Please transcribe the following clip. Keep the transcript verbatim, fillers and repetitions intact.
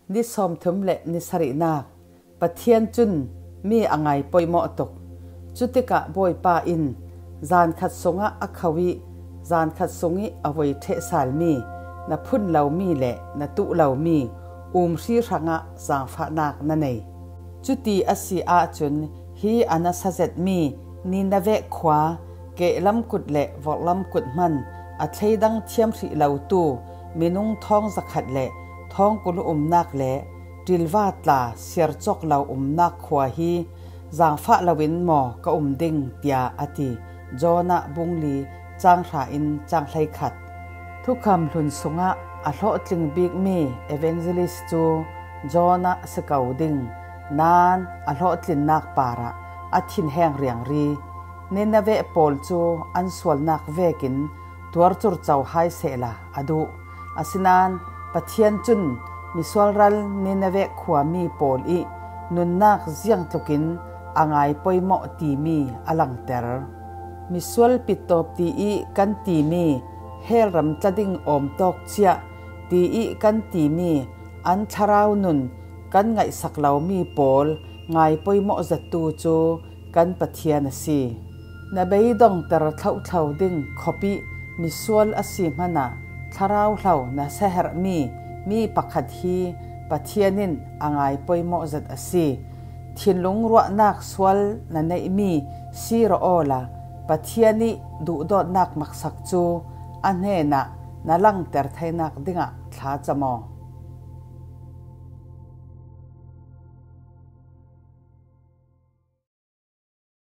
Ni sawmthum le ni sarihnak. Pathian cun mi a ngai poimawh tuk. Cutikah Bawipa in, "Zan khat sungah a kho ih zan khat sungih a voi ṭhehsalmi na phun lomi le na tuh lomi umhri hrangah zaangfahnak na nei. Cuti a si ahcun hi a nasa zetmi Nineveh khua, kehlam kut le vorhlam kut hman a thleidang thiam hrih lotu minung thawng zakhat le thawng kul umnak le ṭilva tla siar cawk lo umnak khua hi zaangfah loin maw ka um ding?" tiah a ti. Jonah bung li, cang hra in cang hleikhat. Thukham hlun sungah a hlawhtling bikmi evangelist cu Jonah a si ko ding. Nain a hlawhtlinnak parah a thinheng riangri. Nineveh pawl cu an sualnak vekin tuarcur co hai sehla a duh. Asinain Pathian cun misual ral Nineveh khuami pawl ih nunnak ziangtlukin a ngai poimawh timi a langter. Misual pittawp tiih kan timi, hell ram tla ding awmtawk ciah tiih kan timi an thlarau nun kan ngaihsak lomi pawl ngai poimawh zettu cu kan Pathian a si. Na beidongter thlohthlo ding khawpih misual a si hmanah thlarau hlo na siaherhmi mi pakhat hi Pathian in a ngai poimawh zet a si. Thinlung ruahnak sual na neihmi si rawh awla Pathian ih duhdawtnak maksak cu a hnenah na langter theinak dingah thlacam aw.